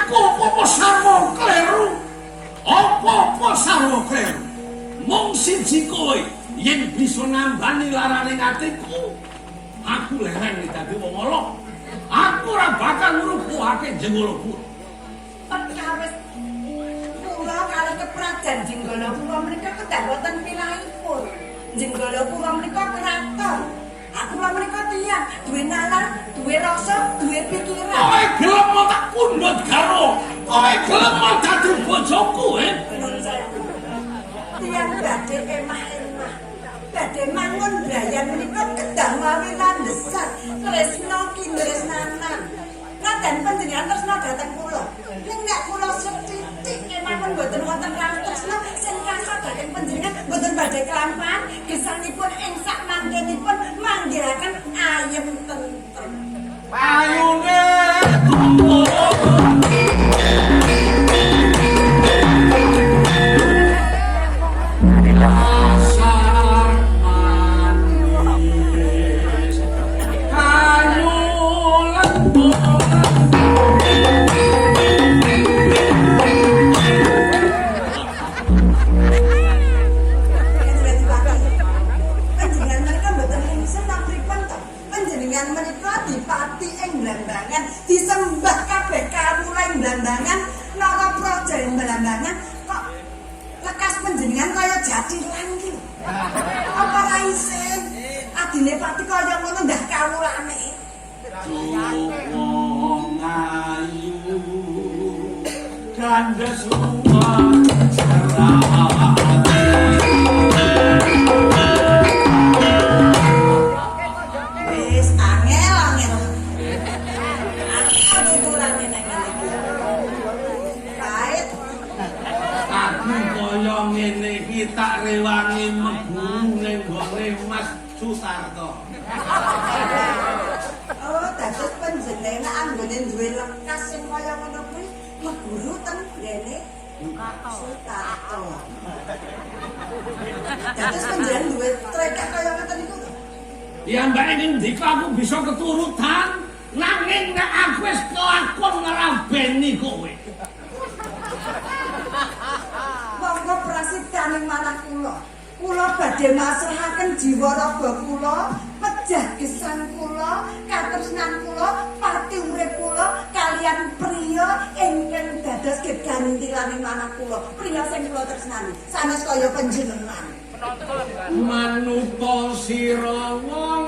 Aku apa-apa sarwa kleru. Apa-apa sarwa kleru. Mung siji kowe yen bisa nambani larane atiku, aku leren dadi wong ala. Aku ora bakal ngrubuhake Jenggala-pura. Perkawis kula kalih keprajan Jenggala-pura menika kedah wonten pilahipun. Jenggala-pura menika kraton. Aku kula menika tiyang duwe nalar, duwe rasa, duwe pikiran. Kowe gelem mau tak pundhut garwa. Kowe gelem mau dadi bojoku, eh? Nuwun sewu. Tiyang badhe emah-emah. Badhe mangun brayan menika kedah mawi landesan tresna kindresnanan. Nadan panjenengan tresna dhateng kula. Ning nek kula sethithik kemawon mboten wonten raos tresna sing kasat dhateng panjenengan mboten badhe kelampahan gesangipun ing sak mangkenipun manggihaken ayem tentrem. Ayune tuwa. Pasar manis kayu lembut. Panjenengan menika mboten lingsen ta pripun to? Panjenengan menika dipati ing Blambangan, disembah kabeh kawula ing Blambangan, Narapraja ing Blambangan, kok lekas panjenengan kaya jathilan ki. Apa ra isin? Adine pati kaya ngono ndah kawulane. Wong ayu gandes luwat Wis angel angel. Angel tuturane nek ngene iki. Pahit. Aku kaya ngene iki tak rewangi meguru ning gone Mas Sutarto. Oh, dados panjenengan anggone duwe lekas sing kaya ngono kuwi meguru teng grene Sutarto. Dados panjenengan duwe trekek kaya ngoten niku to? Ya mbak ngendika aku bisa keturutan, nanging nek aku wis kelakon ngrabeni kowe. Monggo prasitaning manah kula. Kula badhe masrahaken jiwa raga kula, pejah gesang kula, katresnan kula, pati urip kula kaliyan priya ingkang dados gegantilaning manah kula. Priya sing kula tresnani, sanes kaya panjenengan. Manuta sira wong